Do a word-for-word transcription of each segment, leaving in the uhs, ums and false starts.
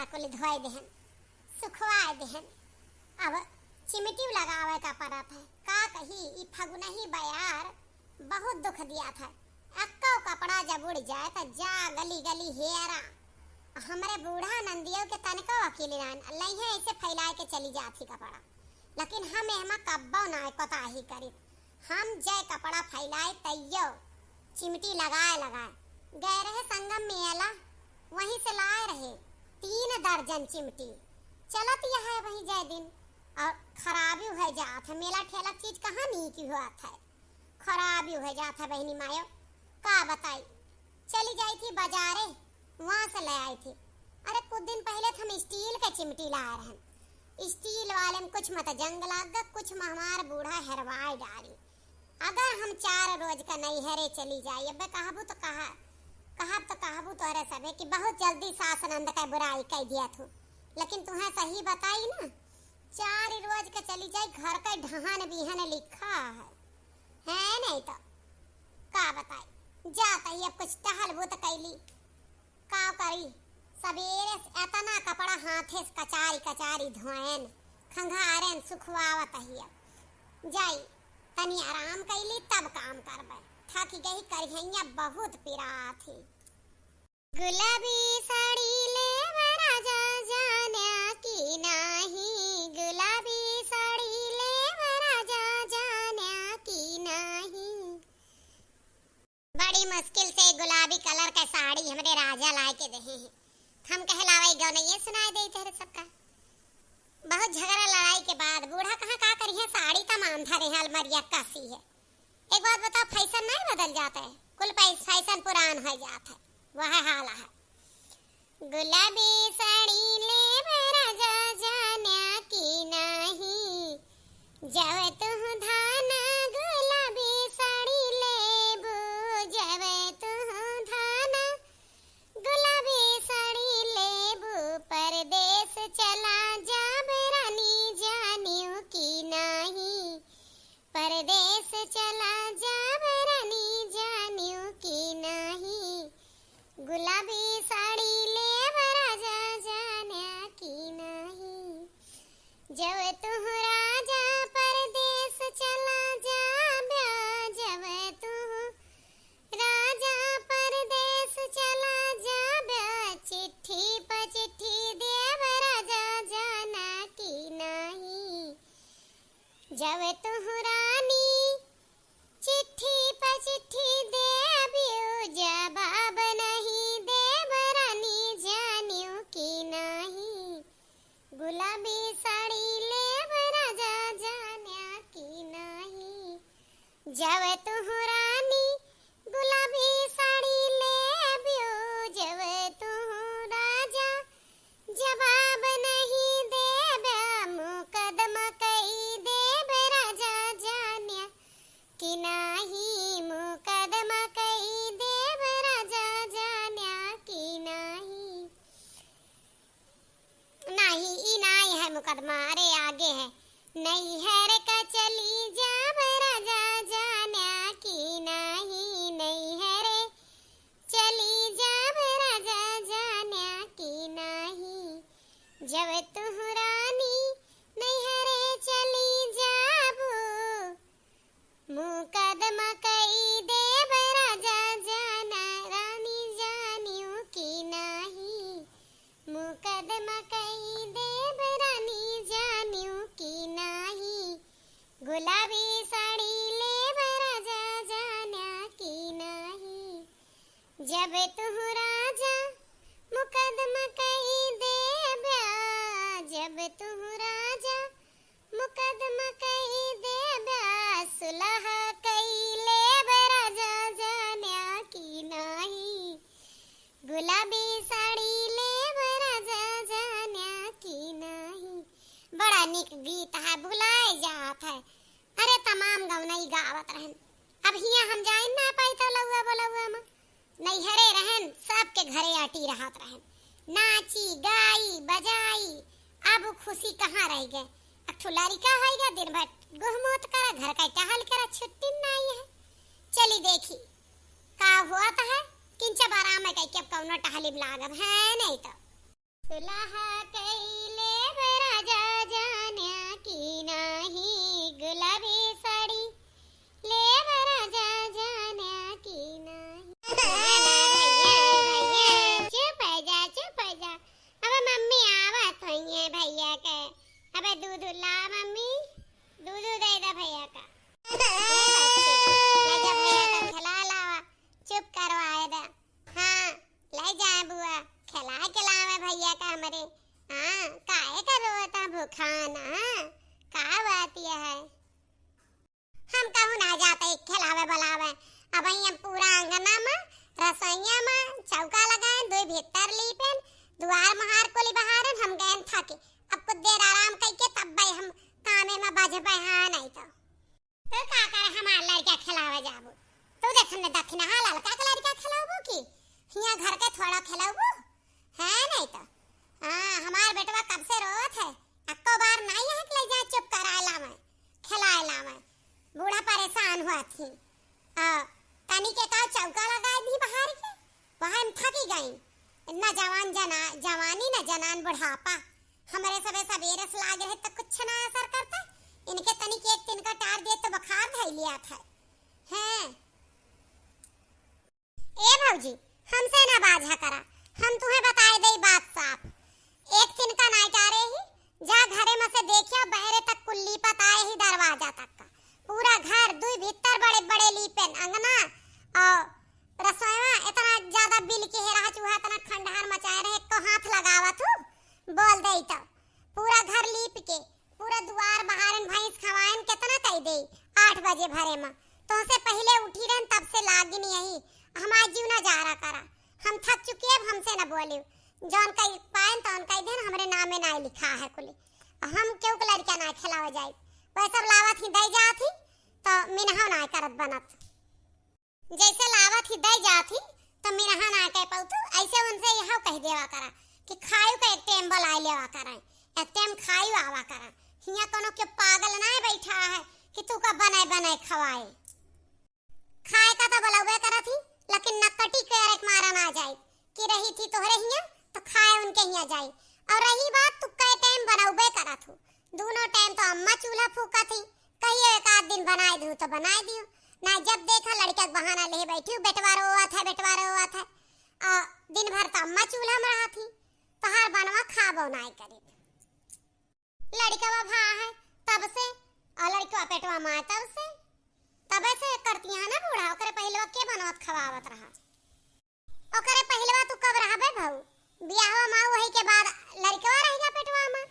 कुल धोए देहन, सुखवाए देहन। अब चिमटी लगावे का परत है। का कही, ई फगुनही बयार बहुत दुख दियात है। अक्को कपड़ा जब उड़ जाए त जा गली गली हेरा। हमरे बूढ़ा नंदियो के तनिको अकेले रहन, लइहे ऐसे फैलाए के चली जात ही कपड़ा। लेकिन हम एहमा कब्बो ना कोताही करित। हम जय कपड़ा फैलाए तैयो चिमटी लगाए लगाए गए रहे संगम मेला, वहीं से लाए रहे तीन दर्जन चिमटी। चलत यह है वहीं जय दिन, और खराबी हो जात है। मेला ठेला चीज कहाँ नीक हुआ था, खराबी हो जात है बहिनी मायो। का बताई, चली जाई थी बाजारे, वहाँ से ले आई थी। अरे कुछ दिन पहले तो हम स्टील के चिमटी लाए रहन, स्टील वाले में कुछ मत जंग लाग गा, कुछ में हमार बूढ़ा हेरवाए डारी। अगर हम चार रोज का नैहरे चली जाई, अबे कहबू तो कहा, कहब तो कहबू तोहरे सबे कि बहुत जल्दी सास नंद का बुराई कर दिया तू। लेकिन तुहें सही बताई ना, चार रोज का चली जाई, घर का ढहान बिहन लिखा है, है नहीं तो का बताई। जात ही अब कुछ टहल बूत कैली, का करी, सबेरे से एतना कपड़ा हाथे से कचारी कचारी धोएन, खंघारेन, सुखवावत ही। अब जाई, तनी आराम कैली, तब काम करबे। थक गई, करिहैया बहुत पिरात ही। गुलाबी साड़ी लेब राजा जान्या कि नाही, गुलाबी साड़ी लेब राजा जान्या कि नाही। बड़ी मुश्किल से गुलाबी कलर के साड़ी हमरे राजा लाए के देहे हैं। हम कहे लावे गौनैये सुनाए दे तोहरे सबका। बहुत झगड़ा लड़ाई के बाद बूढ़ा कहाँ का करिहे, साड़ी त मान धरे हैं, अलमारिया कसी है। एक बात बताओ, फैशन नहीं बदल जाता है? कुल फै-, फैशन पुरान हो जाता है, वह हाल है। गुलाबी साड़ी लेब राजा जान्या कि नाही, जब तू धाना गुलाबी साड़ी लेबू, जब तू धाना गुलाबी साड़ी लेबू, परदेस चला जाब रानी जान्यू कि नाही, परदेस चला जाब रानी जान्यू कि नाही, गुलाबी साड़ी लेब राजा जान्या कि नाही। जब तू राजा परदेस चला जाब्या, जब तू राजा परदेस चला जाब्या, चिट्ठी प चिट्ठी देब राजा जान्या कि नाही। जब तू रानी चिट्ठी प चिट्ठी देब्यू, जवाब नहीं देब रानी जान्यू कि नाही, गुलाबी साड़ी लेब राजा जान्या कि नाही। जब तू रानी गुलाबी साड़ी लेब्यू, जब तू राजा जवाब नहीं देब, मुकदमा कई देब राजा जान्या कि नाही, मुकदमा कई देब राजा जान्या कि नाही। नाही, ई नाही है मुकदमा, अरे आगे है। नैहर का चली जाब राजा जान्या कि नाही, नैहर चली जाब राजा जान्या कि नाही। जब तू रानी नैहरे चली जाबू, मुकदमा कई देब राजा जान्या, रानी जान्यू कि नाही, मुकदमा कई देब रानी जान्यू कि नाही। गुलाबी साड़ी लेब राजा जान्या कि नाही। जब तू राजा मुकदमा कई देब्या, जब तू राजा मुकदमा कई देब्या, सुलह कई लेब राजा जान्या कि नाही। गुलाबी साड़ी लेब राजा जान्या कि नाही। बड़ा निक गीत है, भुलाए जात है। अरे तमाम गवनई गावत रहन, अब हियाँ हम जाइन ना पाई तो लउआ बलउआ में। नैहरे रहन, सबके घरे आटी रहत रहन। नाची, गाई, बजाई, अब खुशी कहाँ रह गए? एक ठो लड़िका होइगा, दिन भर गुहमोत करा, घर का टहल करा, छुट्टी नाई है। चली देखी, का हुआ तो है, किंचा बाराम है कह के अब कौनो टहली में लागब है नहीं तो। दुल्हा कइले राजा जान्या की नाही गुलाबी साड़ी, लेब राजा जान्या की नाही। चुप हो जा, चुप हो जा। अब मम्मी आवत होइए भैया के। अब दूध ला मम्मी, दूध दे दे भैया का। ए बच्ची, ले जा भैया का खिला लावा, चुप करवाए दे। हाँ, ले जाए बुआ, खिलाए के लावे भैया का हमरे। हाँ, काहे का रोता भूखा ना? का बात यह है? हम कहूँ ना जाते खिलावे बुलावे। अब हम पूरा अंगना में, रसोइया में चौका लगाएन, दुई भीतर लीपेन, दुआर महार कुली बहारेन, हम गएन थके। अब कुछ देर आराम कइके तब भाई हम कामे में बझबे, हाँ नहीं तो। तू का करे हमार लड़का खिलावे जाबू? तू देख हमने दखिनहा लड़का के लड़का खिलाबू की हियाँ घर के थोड़ा खिलाबू? है नहीं तो। हाँ, हमार बेटवा कब से रोवत है, अक्को बार नहीं है कि ले जाए चुप कराए लावे, खिलाए लावे। बूढ़ा परेशान हुआ थी। आ, तनी के का चौका लगाए दी बाहर के, वहाँ हम थकी गई। इतना जवान जना-, जवानी न जनान बुढ़ापा। हमरे सबे सबेरे से लाग रहे तो कुछ ना असर करता। इनके तनी के एक दिन का टार दे तो बुखार धइ लिया था। हैं? ए भौजी, हमसे ना बाझा करा, हम तुहे बताए देई बात साफ। एक तिनका नाई टारे ही, जा घरे में से देखियो, बहरे तक कुल लीपत आए ही दरवाजा तक का। पूरा घर दुई भीतर बड़े बड़े लीपेन, अंगना और रसोईवा इतना ज्यादा बिल के हे रहा चूहा, इतना खंडहर मचाए रहे, को हाथ लगावत हूँ, बोल देई तो। पूरा घर लीप के, पूरा दुआर बहारन, भैंस खवाएन, केतना कइ देई, आठ बजे भरे मा। तोहसे पहिले उठी रहन, तब से लागिन यही, हमार जीव ना जा रहा करा। हम थक चुकी, अब हमसे ना बोलियो। जौन कइ पाएन, तौन कइ देन, हमरे नामे नाई लिखा है कुली। हम केहू के लड़का ना खिलावे जाई। वह सब लावत ही, दे जात ही, तो मिनहो ना करत बनत। जैसे लावत ही, दे जात ही, तो मिनहा ना कह पाऊ तू। ऐसे उनसे यह कह देवा करा कि खायु का एक टाइम बुलाए लेवा करा, एक टाइम खायु आवा करा। हियाँ कोनो के पागल ना बैठा है कि तू का बनाए बनाए खवाए। खाए का तो बुलावे करत ही, लेकिन नकटी करे के मारा ना जाए कि रही थी तोहरे हियाँ, तो खाए उनके हियाँ जाए। और रही बात, तू कई टाइम बनावे करत हो, दोनों टाइम तो अम्मा चूल्हा फूकत ही, कहियो एक आध दिन बनाए दियो तो बनाए दियो, ना जब देखा लड़का के बहाना ले बैठी हो, बेटवा रोवत है, बेटवा रोवत है। आ, दिन भर तो अम्मा चूल्हा में रहत ही, तोहार बनवा खाबो नाई करी। लड़कवा भा है तब से, और लड़कवा पेटवा माँ तब से, तबे से करती है ना बूढ़ा, ओकरे पहिलवा के बनवत खवावत रहा। ओकरे पहिलवा तू कब रहबे भऊ? बियाहवा मा वही के बाद लड़कवा रहेगा पेटवा मा।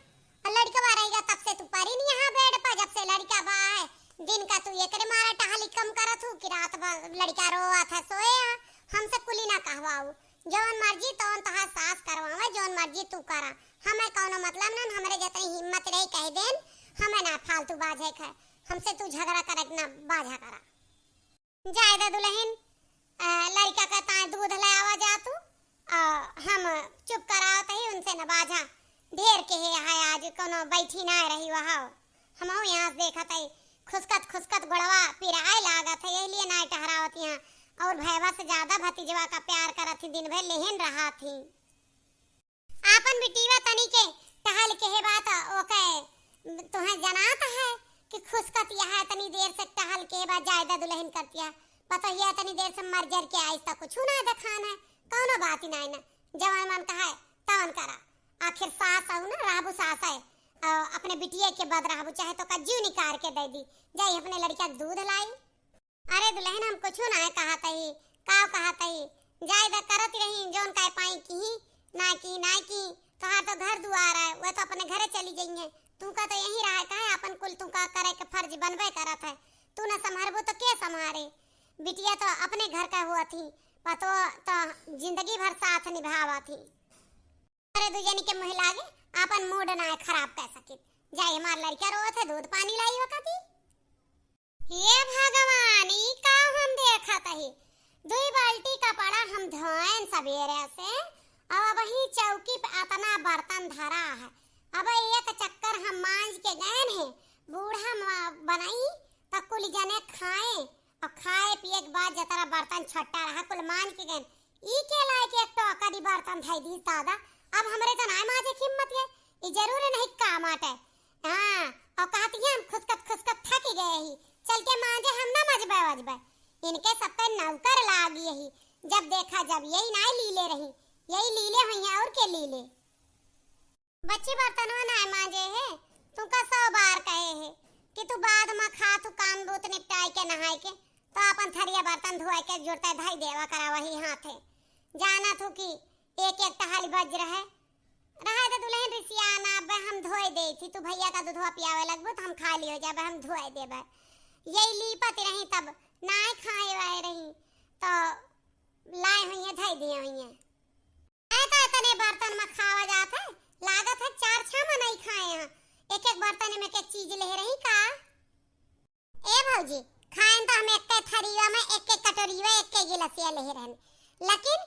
और लड़कवा रहेगा तब से तू परी नहीं यहाँ बेड पर, जब से लड़का बा है। दिन का तू एकरे मारा टहली कम करत हूँ कि रात भर लड़का रोवत है, सोए है। हमसे कुली ना कहवाऊ, जौन मर्जी तौन तोहार सास करवावे, जौन मर्जी तू करा, हमें कौनो मतलब ना। हमरे जतनी हिम्मत रही कह देन, हमें ना फालतू बाझे के है, हमसे तू झगड़ा करे के ना बाझा करा। जाए दे दुलहिन, अ, लड़का के ताए दूध ले आवा जा तू, अ, हम चुप करावत ही, उनसे न बाझा। ढेर के हे है, आज कोनो बैठी ना रही वहाँ। हमहू यहाँ से देखत ही, खुसकत खुसकत गोड़वा पिराए लागत है, यही लिए ना टहरावत यहाँ। और भैया से ज्यादा भतीजवा का प्यार करत ही, दिन भर लेहन रहा थी। आपन बिटिया तनी के टहल के हे बात ओके तुहे जनात है कि खुसकत यहाँ तनी देर से टहल के हे बात जायदा दुलहिन करतिया। पतोहिया तनी देर से मर जर के आइस त कुछु ना देखान है, कौनो बात ही नाई ना। जवन मन कहा है तवन करा। आखिर सास हऊ ना, रहबू सास है, अ, अपने बिटिया के बाद रहबू, चाहे तो का जीव निकार के दे दी। जाई अपने लड़का के दूध लाई। अरे दुलहिन, हम कुछु नाय कहत ही, काव कहत ही, जाए द करत रही, जौन काय पाई की, ना की, ना की, तोहार तो घर दुआर है, वह तो अपने घरे चली गई है, तू का तो यहीं रहा, काहे अपन कुल तू का करे के फर्ज बनबे करत है, तू न संभारबो तो के संभारे? बिटिया तो अपने घर का हुआ थी, पतो तो जिंदगी भर साथ निभावा थी। अरे दुजनी के मुँह लागे, आपन मूड ना खराब कर सकित। जाए हमार लड़का रोवत है, दूध पानी लाई ओका दी। हे भगवान, ई का हम देखत ही? दुई बाल्टी कपड़ा हम धोएन सबेरे से, अब वही चौकी पे अतना बर्तन धरा है। अब एक चक्कर हम मांज के गएन है, बूढ़ा म-, बनाई त कुल जने खाए, और खाए पिए के बाद जतरा बर्तन छट्टा रहा कुल मांज के गएन। ई के लाए के एक टोकरी बर्तन धई दीस दादा, अब हमरे तो नाय हिम्मत है, ई जरूर नहीं काम आटे। हाँ, और कहती है, "हम खुसकत खुसकत थक गए ही, चल के मांजे हम ना मजबे वजबे।" इनके सबके नौकर लागी ही, जब देखा जब यही नाय लीले रही, यही लीले हुई हैं और के लीले। बच्ची बर्तनवा नाय मांजे है, तुमका सौ बार कहे है कि तू बाद में खा, तू काम बूत निपटाए के नहाए के, तो अपन थरिया बर्तन धोए के जुड़ते धई देवा करा वही हाथे। जाना थू कि एक एक टहल बज रहे, रहे तो दुल्हन रिसियाना, अब हम धोए दे थी, तू भैया का दूधवा पियावे लगबू तो हम खाली हो जाबे, हम धोए देबे। यही लीपत रही तब नाय खाए वाए रही, तो लाए हुई है, धई दिए हुई है। ऐ तो इतने बर्तन में खावा जात है, लागत है चार छह मनई खाए हैं। एक एक बर्तन में एक एक चीज ले रही का? ए भौजी, खाएन तो हम एक के थरिया में, एक के कटोरिया, एक के गिलसिया ले रहन, लेकिन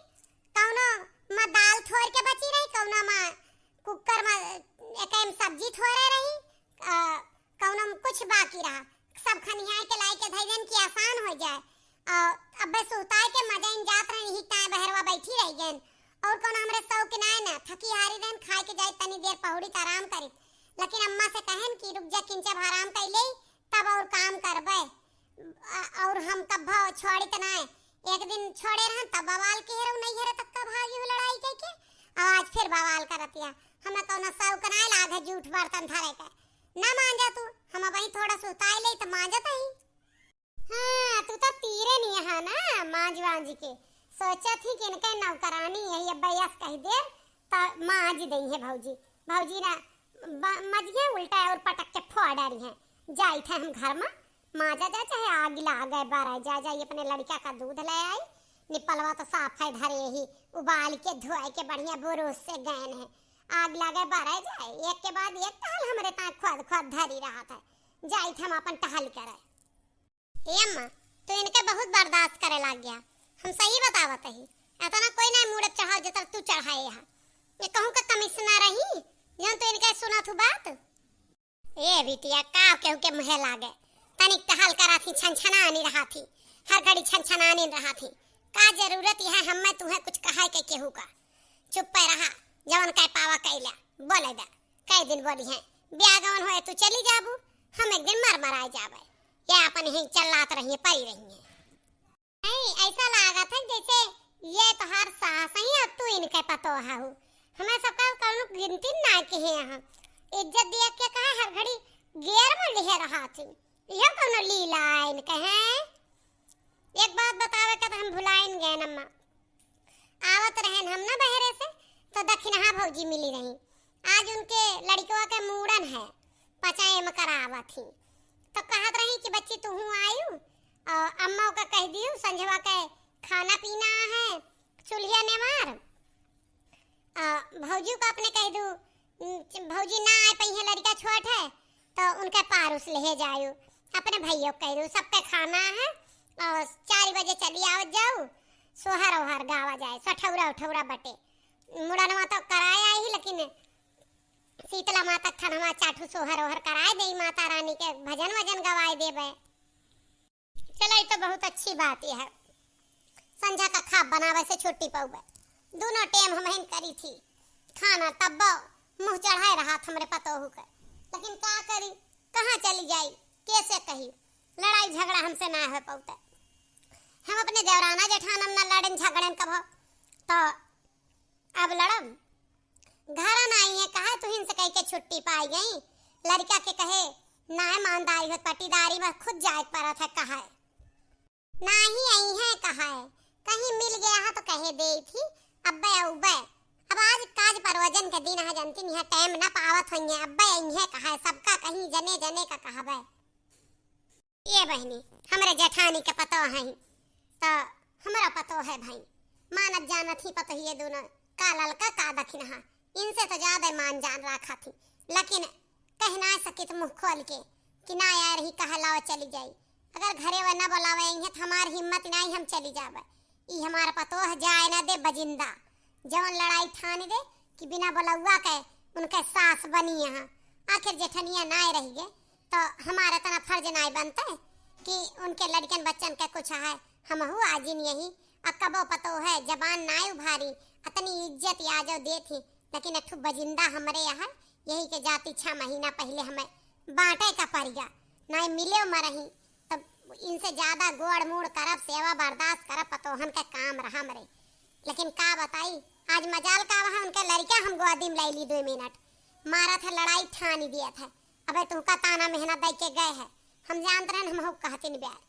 कौनो में दाल थोर के बची रही, कौनो में कुकर में एक में सब्जी थोरे रही, आ, कौनो में कुछ बाकी रहा, सब खनियाए के लाई के धई देन कि आसान हो जाए। और अबे सुताए के मजा इन जात रहे, यही ताए बहरवा बैठी रह गए। और कौन हमरे शौक ना है ना, थकी हारी रहन, खाए के जाए तनी देर पहुड़ी त आराम करी। लेकिन अम्मा से कहन कि रुक जा किंचा आराम कर ले, तब और काम करबे। अ-, और हम कब छोड़ी त ना है। एक दिन छोड़े रहन तब बवाल के हेरौ नहीं हेरे तक का भागी हो लड़ाई कह के। और आज फिर बवाल करतिया। हमें कौनो शौक ना लाग है जूठ बर्तन धरे के। ना मांजा तू, हम वही थोड़ा सुताए ले त मांजत ही। हाँ, तू तो तीरे नहीं है ना, मांज वांज के। सोचा थी कि इनके नौकरानी है, ये बयस कह दे, तो मांज दई है भौजी। भौजी ना, ब-, मजिए उल्टा और पटक के फोड़ डारी है। जाई थे हम घर में, मांजा जा, चाहे आग लागे बारे जा, जाई अपने लड़का का दूध ले आई। निपलवा तो साफ है धरे ही, उबाल के धोए के बढ़िया बुरुस से गैन है। आग लागे बारे जाए, एक के बाद एक टहल हमरे ताए खोद खोद धरी रहा था। जाई थे हम अपन टहल करे। ए अम्मा, तू इनके बहुत बर्दाश्त करे लाग गया। हम सही बतावत ही, इतना कोई नहीं मूड़ चढ़ाओ जितना तू चढ़ाए यहाँ। ये कहूँ का कमिश्नर रही, जौन तू इनके सुनत हूँ बात। ए बिटिया, का केहू के मुँहे लागे? तनिक टहल करा थी, छनछनानी रहा थी, हर घड़ी छनछनानी रहा थी। का जरूरत है हमें तुम्हें कुछ कहे के केहू का? चुप्पे रहा, जवन कह पावा कैला, बोले दा। कई दिन बोली है, ब्याह गवन होए तू चली जाबू, हम एक दिन मर मराए जाबे। ये अपन ही चल्लात रही है, परी रही है। नहीं, ऐसा लागत है जैसे ये तोहार सास ही और तू इनके पतोह हऊ। हमें सबका कौनो गिनती ना किहे यहाँ। इज्जत दिया के कहा हर घड़ी गेर में लिहे रहा थी। यह कौनो लीला है इनके हैं? एक बात बतावे के तो हम भुलाइन गए अम्मा। आवत रहन हम ना बहरे से, तो दखिनहा भौजी मिली रही। आज उनके लड़कवा के मूड़न है, पचाए में करावत ही। तो कहत रही कि बच्ची तू हूँ आयु, और अम्मा का कह दियो संझवा के खाना पीना है, चूल्हिया नेवार। आ, भौजी का अपने कह दू, उम, भौजी ना आए पई है, लड़का छोट है, तो उनके पारुस ले जायु, अपने भैया को कह दू, सबके खाना है, और चार बजे चली आओ जाऊ, सोहर ओहर गावा जाए, सठौरा उठौरा बटे। मुड़नवा तो कराए आई ही, लेकिन शीतला माता के थनवा चाठू सोहर ओहर कराए दे, माता रानी के भजन वजन गवाए देबे। चला, ई तो बहुत अच्छी बात है। संझा का खाब बनावे से छुट्टी पउबे। दोनों टेम हमहिन करी थी खाना, तब्बो मुँह चढ़ाए रहा हमरे पतोहू के। लेकिन का करी, कहाँ चली जाई, कैसे कही, लड़ाई झगड़ा हमसे ना हो पउते। हम अपने देवराना जेठानन ना लड़न झगड़न कभो, तो अब लड़ब? घरा ना आई है, कहा तुहिन से कह के छुट्टी पाई गई। लड़का के कहे ना है, ईमानदारी होत पटीदारी में खुद जाए के पड़त है, कहा है। नाही आई है, कहा है, कहीं मिल गया है तो कहे दे थी, अब्बे अउबे। अब आज काज परोजन के दिन है, जनती नहीं है, टाइम ना पावत होइए, अब्बे आई है, कहा है, सबका कहीं जने जने का कहबे। ए बहिनी, हमरे जेठानी के पतोह हई, त हमरो पतोह है भाई। मानत जानत ही पतोहिए दोनों, का ललका का दखिनहा, इनसे तो ज्यादा मान जान राखा थी। लेकिन कह ना सकित मुँह खोल के कि ना आए रही, कहा लाओ चली जाई। अगर घरे वे ना बोलावे आई है तो हमार हिम्मत नाई हम चली जाबे। ई हमार पतोह जाए ना दे बजिंदा। जवन लड़ाई ठान दे कि बिना बोलौआ के उनके सास बनी यहाँ। आखिर जेठनिया नाय रही गे, तो हमारा इतना फर्ज नाय बनते कि उनके लड़कन बच्चन के कुछ है, हमहू आजिन यही। आ कबो पतोह है, जबान नाय उभारी, अतनी इज्जत या जो देत ही, लेकिन एक ठो बजिंदा हमरे यहाँ, यही के जाति छह महीना पहिले हमें बाँटे का परिगा, नाहीं मिले मरही, तब इनसे ज्यादा गोड़ मूड़ करब, सेवा बर्दाश्त करब, पतोहन का काम रहा हमरे। लेकिन का बताई, आज मजाल का वहाँ उनके लड़का हम गोदी में लइ ली, दुइ मिनट मारत है, लड़ाई ठानी दियत है, अबे तुहका ताना मेहना दइ के गए है, हम जानत रहन, हम हो कहतिन ब्यार।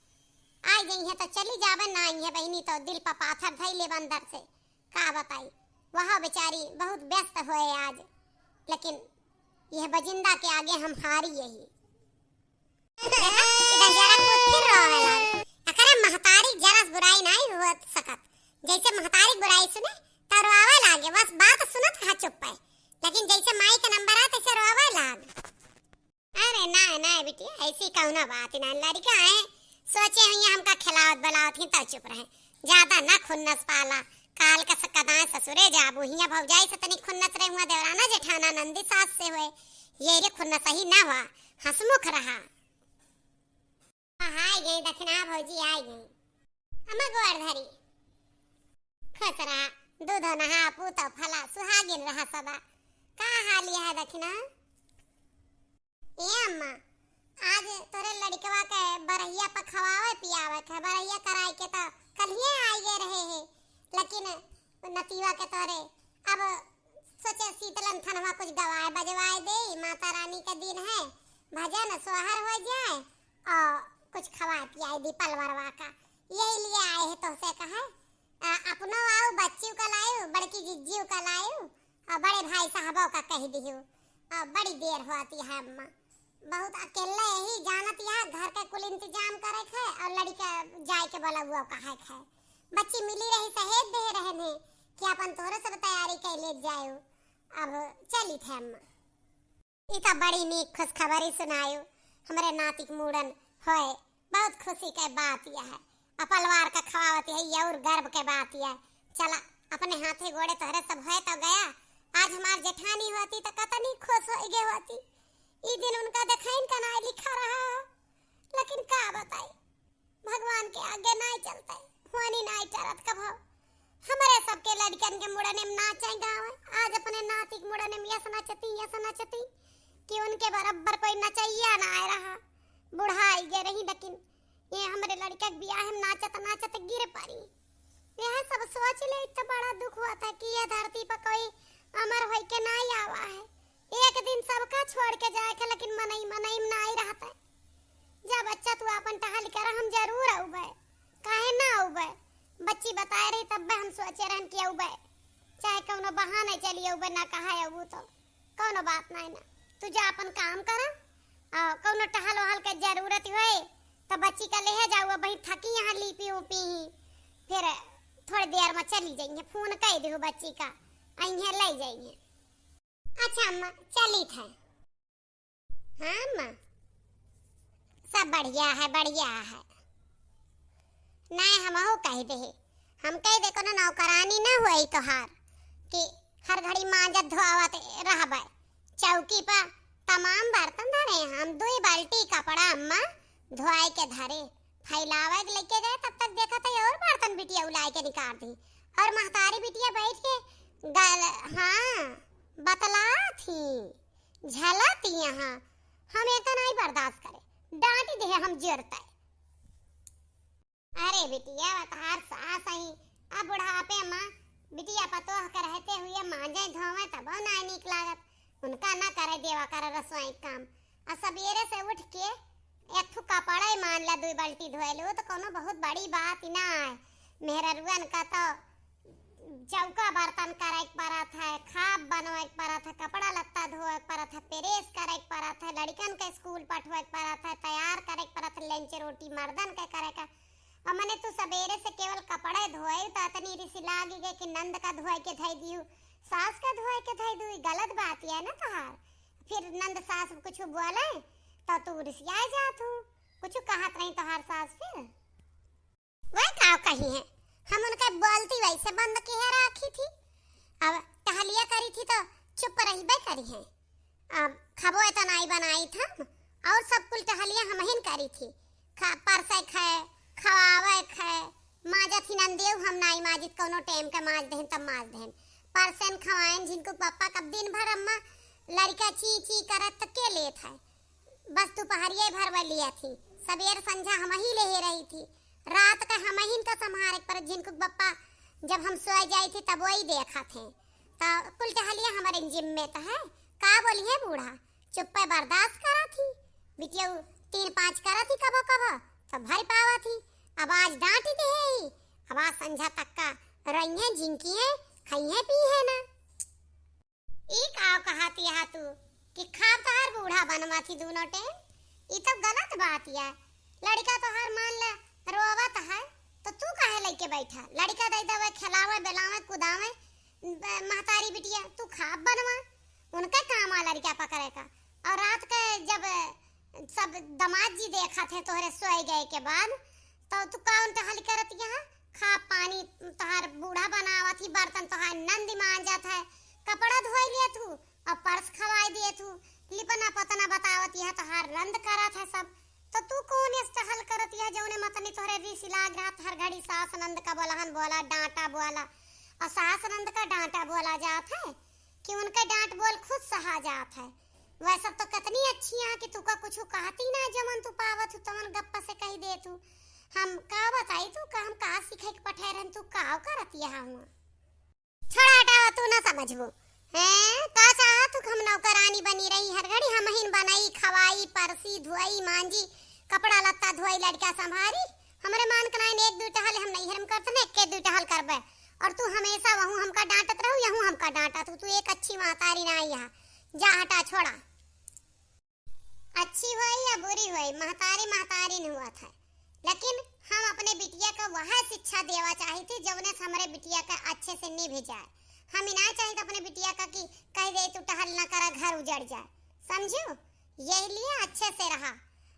आइ गई है तो चली जाबे, ना आई है बहिनी तो दिल पर पाथर धइ लेब अंदर से। का बताई, वह बेचारी बहुत व्यस्त होए आज, लेकिन यह बजिंदा के आगे हम हारी यही। इधर जरा कूद फिर रोवे लाग। अकरे महतारी जरा से बुराई नाहीं हो सकत। जैसे महतारी बुराई सुने, तो रोवे लागे। बस बात सुनत हा चुप है, लेकिन जैसे माई के नंबर आ, तैसे रोवे लाग। अरे ना, ना बिटिया, ऐसी कौनो बात ना। लड़का है, सोचे हुई हमका खिलावत बलावत ही, तो चुप रहे। ज्यादा ना खुन्नस पाला। काल का सकदाएं ससुरे जाबू, हियां भौजाई से तनी खुन्नस रहे हुआ, देवराना जेठाना नंदी सास से हुए। ये रे खुन्नस ही ना हुआ, हंसमुख रहा। हाँ, आइ गई दखिना भौजी, आइ गई। अम्मा गोड़ धरी। खुश रहा, दूधो नहा, पूतो फला, सुहागिन रहा सदा। का हाल यह है दखिना? ए अम्मा, आज तोरे लड़कवा के बरहिया पर खवावे पियावे के, बरहिया कराए के तो कल्हिए आइ गए रहे है, लेकिन नतीवा के तोरे अब सोचे शीतलन थनवा कुछ गवाए बजवाए दे, माता रानी का दिन है, भजन सोहर हो जाए और कुछ खवाए पियाए दी पलवरवा का। यही लिए आए है तोहसे कहे, आ, अपनो आउ, बच्चियों का लायु, बड़की जिज्जियों का लायु, और बड़े भाई साहबों का कह दियो। और बड़ी देर होती है अम्मा, बहुत अकेले यही जानत यहाँ घर के कुल इंतजाम करे खे और लड़का जाए के बोला हुआ कहे खे। बच्ची मिली रही सहेज दे रहन है कि अपन तोरे सब तैयारी कर ले जायो। अब चली थे अम्मा। ई त बड़ी नीक खुशखबरी सुनायो, हमरे नातिक मूड़न होए, बहुत खुशी के बात यह है। अपलवार का खवावत है, ये और गर्व के बात यह। चला, अपने हाथे गोड़े तोहरे सब होए तो गया, आज हमार जेठानी होती तो कतनी खुश हो गए होती। ई दिन उनका देखाइन का नाई लिखा रहा, लेकिन का बताई, भगवान के आगे नाई चलते, होनी नाई टरत कभो। हमरे सबके लड़कन के मुड़ने में नाचे गावे, आज अपने नाती के मुड़ने में यस नचती, यस नचती कि उनके बराबर कोई नचैया ना आए रहा। बुढ़ाई गए रही, लेकिन ये हमरे लड़का के बियाह में नाचत नाचत गिर पड़ी। यह सब सोच ले तो बड़ा दुख हुआ था कि यह धरती पर कोई अमर होई के नाई आवा है। एक दिन सबका छोड़ के जाए के, लेकिन मनई मनई में नाई रहते। जा बच्चा, तू आपन टहल कर, हम जरूर अउबे, काहे ना अउबे? बच्ची बताए रही, तब हम सोचे रहन कि अउबे, चाहे कौनो बहाने चली अउबे, ना कहा अउबू तो कौनो बात नहीं ना। तू जा आपन काम कर, आ कौनो टहल वहल के जरूरत होए तो बच्ची का लेहे जाऊ, वहीं थकी यहाँ लीपी उपी ही, फिर थोड़ी देर में चली जाइए, फोन कह दियो बच्ची का, अइहे ले जाइए। अच्छा अम्मा, चली थे। हाँ अम्मा, सब बढ़िया है, बढ़िया है। नाय हमहू कह दे, हम कह दे कोनो नौकरानी ना हुई तोहार कि हर घड़ी मांजत धोवत रहबे। चौकी पर तमाम बर्तन धरे, हम दुई बाल्टी कपड़ा अम्मा धोए के धरे, फैलावे के लेके गए, तब तक देखा था और बर्तन बिटिया उलाए के निकाल दी। और महतारी बिटिया बैठ के गल, हाँ, बतला थी, झला थी यहाँ। हम एका नहीं बर्दाश्त करे, डांट दे हम जोरते। अरे बिटिया, अब तहार सास आई, अब बुढ़ापे में बिटिया पतोह के रहते हुए मांजे धोवे तबो ना नीक लागत। उनका ना करे देवा करे रसोई काम। आ सबेरे से उठ के एक ठो कपड़ा ही मान ला, दुई बाल्टी धोए लो, तो कोनो बहुत बड़ी बात ही ना है। मेहररुअन का तो चौका बर्तन करे के परत है, खाब बनवे के परत है, कपड़ा लत्ता धोए के परत है, प्रेस करे के परत है, लड़कन के स्कूल पठवे के परत है, तैयार करे के परत है, लंच रोटी मर्दन के करे का। और मने तू सबेरे से केवल कपड़े धोए, तो अतनी रिस लागी गए कि नंद का धोए के धई दियो, सास का धोए के धई दियो, ई गलत बात है ना तोहार। फिर नंद सास कुछ बोले तो तू रिसिया जात हूँ, कुछ कहत नहीं तोहार सास फिर। वह का कही है, हम उनके बोलती वैसे बंद किहे राखी थी। अब टहलिया करी थी तो चुप रहिबे करी है। अब खबो तो नाई बनाई थम, और सब कुल टहलिया हमहिन करी थी। खा, परसे खाए, खवावे खाए, माजत ही नंदियो हम नाई माजित, कौनो टाइम का माज देहन तब माज देहन। परसेन खवाएन झिनकू के पप्पा। कब दिन भर अम्मा लड़का ची ची करत त के लेत है, बस दुपहरिये भर वा लिया थी, सबेर संझा हमही लेहे रही थी। रात का हमहिन का संभारे पर झिनकू के पप्पा जब हम सोए जाई थी तब वही देखा थे। त कुल टहलिया हमरे जिम्मे त है, का बोली है बूढ़ा, चुप्पे बर्दाश्त करा थी। बिटिया तीन पाँच करा थी कबो कबो, त भर पावा थी। अब आज डांट दे ही, अब आज संझा तक का रहिए, झिनकिए, खाइए, पीहे ना। ई का कहत यहा तू कि खाब तोहार बूढ़ा बनवा थी दूनो टेम? ई तो गलत बात या। लड़का तोहार मान ले रोवत है, तो तू काहे लेके बैठा? लड़का दे देवे, खिलावे, बेलावे, कुदावे, ब-, महतारी बिटिया, तू खाब बनवा। उनके काम आ लड़का पकड़े का। और रात के जब सब दामाद जी देखा थे तोहरे सोए गए के बाद, तो तू का उनके हल करत यहाँ? खा पानी तोहार बूढ़ा बनावत ही, बर्तन तोहार नंद मांजत है, कपड़ा धोई लियत हू और परस खवाई दियत हू, लिपना पतना बतावत यह तोहार नंद करत है सब। तो तू कौन इस टहल करत यह जौने मतनी तोहरे रीस लाग रहा, हर घड़ी सास नंद का बोलहन बोला, डांटा बोला, और सास नंद का डांटा बोला जात है कि उनके डांट बोल खुद सहा जात है। वह सब तो कितनी अच्छी यहाँ कि तुका कुछ कहती ना, जमन तू पावत हू तमन गप्पा से कही देत हू। हम का बताई तू का, हम का सीखे के पठे रहन, तू का करत यहाँ हुआ? छोड़ा हटावा, तू ना समझबू। हैं, का चाहत हू कि हम नौकरानी बनी रही, हर घड़ी हमहिन बनाई, खवाई, परसी, धोई, मांजी, कपड़ा लत्ता धोई, लड़का संभारी? हमरे मान के नाइन एक दुई टहल हम नहीं हरम करत ने, एक दुई टहल करबे। और तू हमेशा वहू हमका डांटत रहू, यहू हमका डांटत हू। तू एक अच्छी महतारी ना आई यहाँ। जा हटा, छोड़ा। अच्छी होई या बुरी होई, महतारी महतारी न हुआ था, लेकिन हम अपने बिटिया का वह शिक्षा देवा चाही थी जौने से हमरे बिटिया का अच्छे से निभ जाए। हम ही ना चाही तो अपने बिटिया का कि कह दे तू टहल ना करा, घर उजड़ जाए, समझू? यही लिए अच्छे से रहा।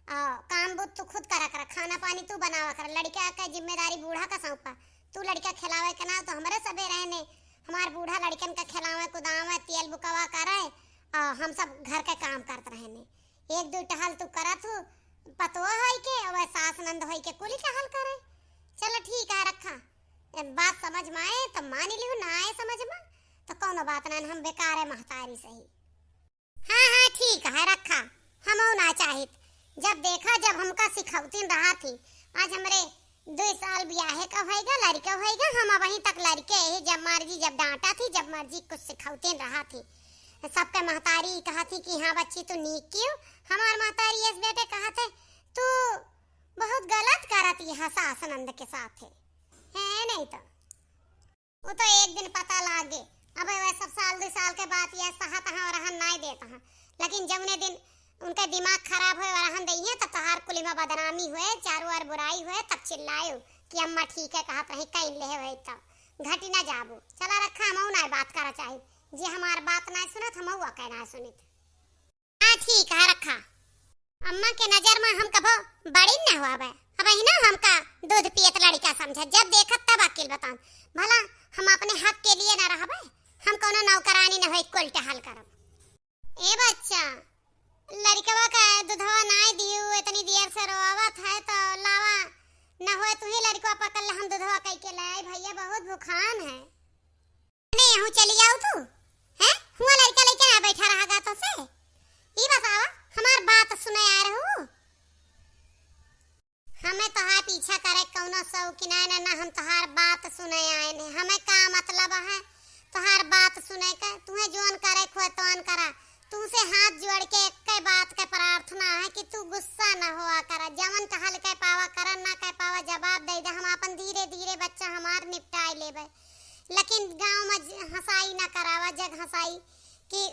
आ, काम बुत तू खुद करा करा, खाना पानी तू बनावा करा, लड़का का जिम्मेदारी बूढ़ा का सौंपा। तू लड़का खिलावे के ना तो हमरे सबे रहने, हमार बूढ़ा लड़कन का खिलावे कुदावे, तेल बुकवा करे, आ, हम सब घर के काम करत रहने। एक दू टहल तू करत हू, पतोह होई के, वह सास नंद होई के कुली टहल करे। चलो ठीक है, रखा। ए, बात समझ में आए तो मान लिहू, ना आए समझ में तो कौनो बात ना, हम बेकार है महतारी सही। हाँ, हाँ, ठीक है, रखा। हमहू ना चाहित। जब देखा, जब हमका सिखौतीन रहा थी, आज हमरे दुई साल बियाहे का होइगा, लड़का होइगा, हम अबहीं तक लड़के ही, जब मर्जी, जब डांटा थी, जब मर्जी कुछ सिखौतीन रहा थी। सबके महतारी कहा थी कि हाँ बच्ची, तू नीक कियो। हमार महतारी इस बेटे कहा थे, तू बहुत गलत करत यह सास नंद के साथ है, है नहीं तो। वो तो एक दिन पता लागे। अब वह सब साल दो साल के बात यह सहत हाँ और रहन नाय देत हाँ, लेकिन जौने दिन उनका दिमाग खराब होए और रहन दइहे, तब तोहार कुली में बदनामी हुए, चारों ओर बुराई हुए, तब चिल्लायो कि अम्मा ठीक है कहत रही, कहीं ले हुए तब घटी ना जाबो। चला रखा, हमहू ना बात करा चाही, जे हमार बात ना सुनत, हमहू ओके ना सुनित। हाँ, ठीक है, रखा। अम्मा के नजर में हम कभो बड़ी न हुआ बे। अब ही ना हमका दूध पियत लड़का समझा, जब देखत तब अकिल बताऊं। भला हम अपने हक के लिए ना रहबे, हम कौनो नौकरानी न होई, कुल टहल करब। ए बच्चा, लड़कवा का दूधवा नाय दियो, इतनी देर से रोवत है, तो लावा, न होए तू ही लड़कवा पकड़ ले, हम दूधवा कई के ले आई, भैया बहुत भुखान है। ने यहूँ चली जाऊ तू, हैं? हुआ लड़का लेके ना बैठा रहा गा तो से। ई बतावा, हमार बात सुने आ रहू? हमें तोहार पीछा करे कौनो शौक ना, ना, ना, हम तोहार बात सुने आए ने। हमें का मतलब है तोहार बात सुने के? तुहे जोन करे खोए तोन करा। तुमसे हाथ जोड़ के एक बात के प्रार्थना है कि तू गुस्सा ना हुआ करा। जवन टहल के पावा करा, ना के पावा जवाब दे दे। हम आपन धीरे धीरे बच्चा हमार निपटाए लेबे। लेकिन गाँव में ज-, हंसाई ना करावा, जग हंसाई कि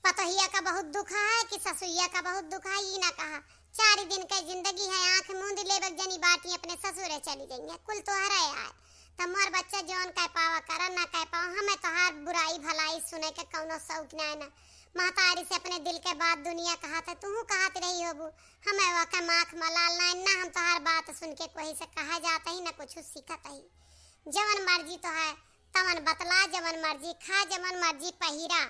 पतोहिया का बहुत दुख है कि ससुइया का बहुत दुख है, ई ना कहा। चार दिन के जिंदगी है, आंख मूंद लेबे जनी बाटी अपने ससुरे चली जाइए, कुल तोहरे आए। त मोर बच्चा जौन कह पावा करा, ना कह पावा, हमें तोहार बुराई भलाई सुने के कौनो शौक ना है ना। महतारी से अपने दिल के बात दुनिया कहत है, तूहू कहत रही होबू, हमें वह के माख मलाल ना है ना, हम तोहार बात सुन के कोई से कहा जात ही ना कुछ सीखत ही। जवन मर्जी तो है तवन बतला, जवन मर्जी खा, जवन मर्जी पहिरा,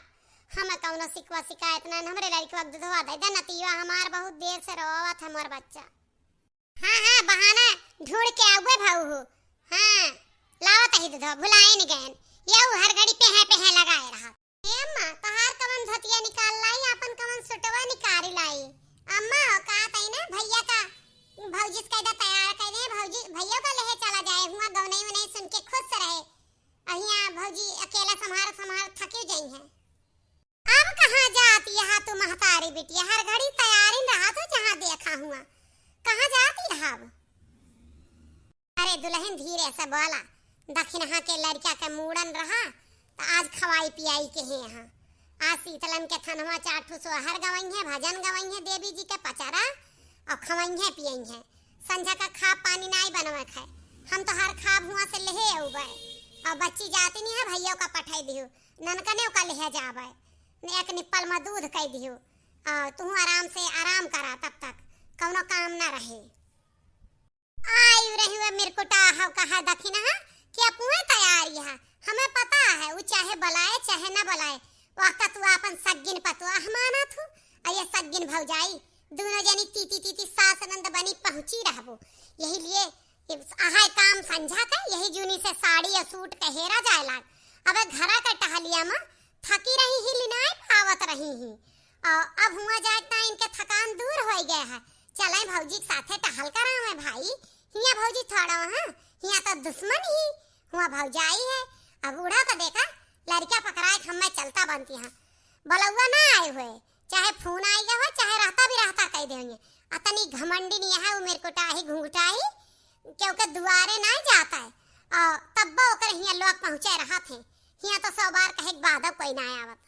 हमें कौनो शिकवा शिकायत ना है। हमरे लड़कवा के दूधवा दे दे, नतिया हमार बहुत देर से रोवत है मोर बच्चा। हाँ, हाँ, बहाना ढूंढ के आउए भाऊ हो। हाँ, लावत ही दूधवा, भुलाए न गयन। यऊ हर घड़ी पेहे पेहे लगाए रहा। ए अम्मा, तोहार कवन धोतिया निकाल लाई, आपन कवन सुटवा निकाल लाई। अम्मा, हो का तई ना भैया का भौजी से कह दे तैयार कर दे, भौजी, भैया का लेहे चला जाए, हुआ गवनई वनई सुन के खुश रहे। अहिया भौजी अकेला संभार संभार थकी जाई है। अब कहाँ जाती है तू महतारी बिटिया, हर घड़ी तैयारी में रहा तो जहाँ देखा हुआ, कहाँ जाती रहा अब? अरे दुलहिन धीरे से बोला, दखिनहा के लड़का के मूड़न रहा, त आज खवाई पियाई के हे यहाँ। आज शीतलन के थनवा चार ठो सोहर गवई है, भजन गवई है देवी जी के पचरा, और खवई है पियई है। संझा का खाब पानी नाई बनवे खाए, हम तो हर खाब हुआ से लेहे अउबे, और बच्ची जाती नहीं है, भैया का पठाई दिहु, ननकने का लेहे जाबे, ने एक निप्पल में दूध कई दिहु, और तू आराम से आराम करा, तब तक कौनो काम ना रहे। आयु रही हुए मिरकुटा हव कहा दखिनहा कि अपुए तैयारी है। हमें पता है, उ चाहे बुलाए चाहे न बुलाए, वह का तू आपन सग्गिन पतोह मानत हूँ। और ये सग्गिन भौजाई, दोनों जनी तीती तीती सास नंद बनी पहुँची रहबो। यही लिए ये अहाय काम संझा के, यही जूनी से साड़ी और सूट के हेरा जाए लाग। अबे घरा के टहलिया में थकी रही ही, लिनाए पावत रही ही। और अब हुआ जाए ता इनके थकान दूर हो गए है। चले भौजी के साथे टहल करावे भाई। हिया भौजी थोड़ा, हाँ, हिया तो दुश्मन ही हुआ भौजाई है। अब बूढ़ा का देखा, लड़का पकड़ाए के हमें चलता बनती है। बलौआ ना आए हुए, चाहे फोन आए गए हो, चाहे रहता भी रहता कह दे होंगे। अतनी घमंडी नहीं है, वो मेरे को टाही घुंघटाही, क्योंकि दुआरे ना जाता है। और तब्बो ओकर हिया लोग पहुँचे रहत हैं। हिया तो सौ बार कहे के बाद कोई ना आवत।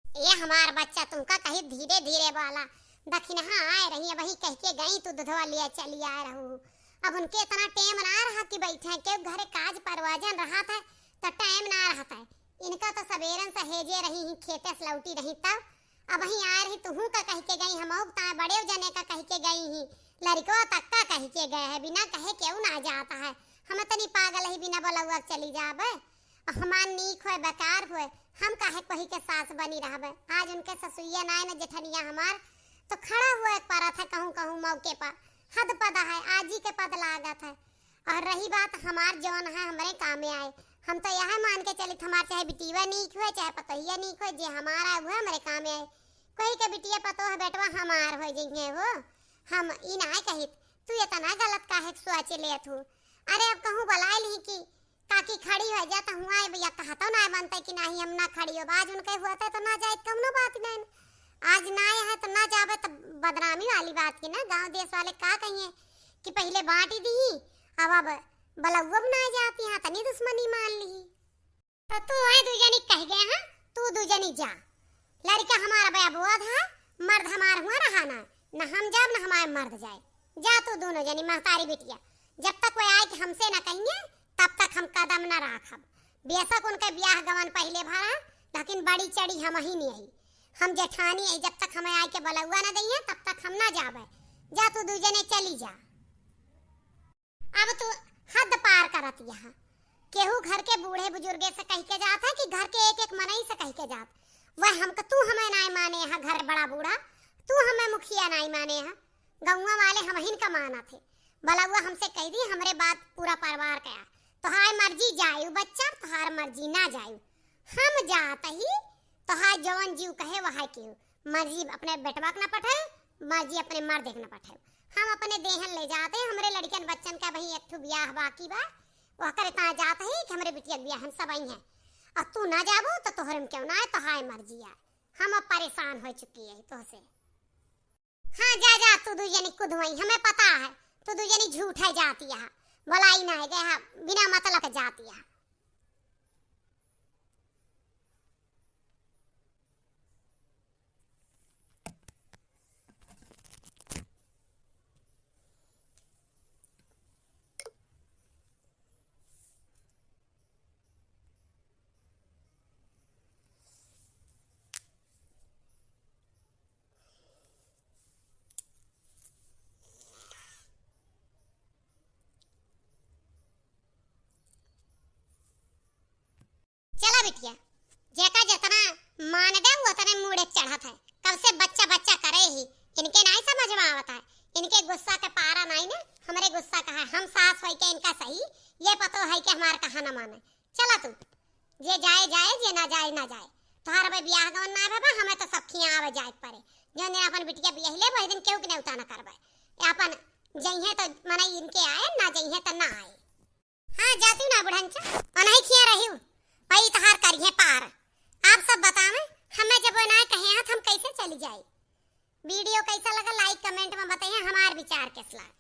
ए हमार बच्चा, तुमका कही धीरे धीरे बोला। दखिनहा आए रही, वही कह के गई, तू दुधवा लिए चली आए रहू। अब उनके इतना टेम ना रहा कि बैठे, के घरे काज परवाजन रहा था, तो टेम ना रहा था। इनका तो सबेरन से हेजे रही ही, खेते से लौटी रही तब। अब वही आए रही, तुहू का कह के गई, हम ताए बड़े जने का कह के गई ही, लड़को तक का कह के गए है, बिना कहे केहू ना जाता है। हम तनी पागल ही, बिना बोलौआ चली जाबे। हमार नीक होए, बेकार होए, हम काहे कोही के सास बनी रहबे? आज उनके ससुइया नाय न जेठनिया हमार, तो खड़ा हुए के परत है कहूँ कहूँ मौके पर। हद पद है, आजी के पद लागत है। और रही बात हमार जौन है, हमरे कामे आए। हम तो यह मान के चलित, हमार चाहे बिटिया नीक होए, चाहे पतोहिया नीक होए, जे हमार आए, वो हमरे कामे आए। कोही के बिटिया पतोह बेटवा हमार हो जइहे हो। हम ई ना कहित, तू इतना गलत काहे के सोच लेत हूँ? अरे अब कहूँ बुलाए ली कि काकी खड़ी हो जा, तो हुआ है भैया, कहा तो ना बनते कि नाही हम ना खड़ी हो। आज उनके हुआ था तो ना जाए, कौनो बात नहीं। आज ना आए है तो ना जाबे, तो बदनामी वाली बात की ना, गांव देश वाले का कहिए कि पहले बांटी दी, अब अब बलौआ ना जाती, हाँ तनी दुश्मनी मान ली। तो तू है दू जनी कह गए हैं, तू दू जनी जा। लड़का हमारा बया बोध है, मर्द हमार हुआ रहा ना, न हम जाब न हमारे मर्द जाए। जा तू दोनों जनी महतारी बिटिया, जब तक वो आए के हमसे न कहिए, तब तक हम कदम न राखब। बेशक उनके ब्याह गवन पहले भरा, लेकिन बड़ी चढ़ी हम ही नहीं आई। हम जेठानी आई, जब तक हमें आए के बलौआ न दइए, तब तक हम ना जाबे। जा तू दू जने चली जा। अब तू हद पार करत यहाँ। केहू घर के बूढ़े बुजुर्गे से कह के जात है कि घर के एक एक मनई से कह के जात। वह हमका, तू हमें नाय माने है घर बड़ा बूढ़ा, तू हमें मुखिया नाय माने है। गौवा वाले हमहिन का मानत है। बलौआ हमसे कह दी, हमरे बात पूरा परिवार का। तोहार मर्जी जायु बच्चा, तोहार मर्जी ना जायु। हम जात ही, तोहार जवन जीव कहे वह केहू। मर्जी अपने बेटवा के ना पठाए, मर्जी अपने मर्दे के ना पठाए। हम अपने देहन ले जाते हैं, हमरे लड़कन बच्चन का वही एक ठो ब्याह बाकी बा, वह करे ता जात ही कि हमरे बिटिया के ब्याह हम सब आई हैं। और तू ना जाबू तो तोहरे में क्यों ना आए, तोहार मर्जी आए। हम अब परेशान हो चुकी है तोहसे। हाँ, जा, जा, तू दू जनी कुदवई, हमें पता है, तू दू जनी झूठ है जाती है, बोलाई ना है गए, हाँ, बिना मतलब के जाती है। चला बिटिया, जेका जितना मान दे, वो उतने मूड़े चढ़त है। कब से बच्चा बच्चा करे ही, इनके नाई समझ में आवत है। इनके गुस्सा के पारा नाई ने, हमरे गुस्सा का है। हम सास होई के इनका सही, ये पतो है कि हमार कहा न माने। चला तू, जे जाए जाए, जे ना जाए ना जाए। तोहार अबे बियाह गवन ना भवा, हमें तो सब खियाँ आवे जाए के परे। जौन दिन अपन बिटिया बियाहिले, वही दिन केहू के नेवता ना करबे। ये अपन जइहें तो मनई इनके आए, ना जइहें तो ना आए। हाँ, जाती ना बुढ़नचा, ओनही खियाँ रहिउ, वही तोहार करिहें पार। आप सब बतावें, हमें जब वो ना कहे हैं तो हम कैसे चली जाई? वीडियो कैसा लगा, like comment में बताइए, हमार विचार कैसा लगा।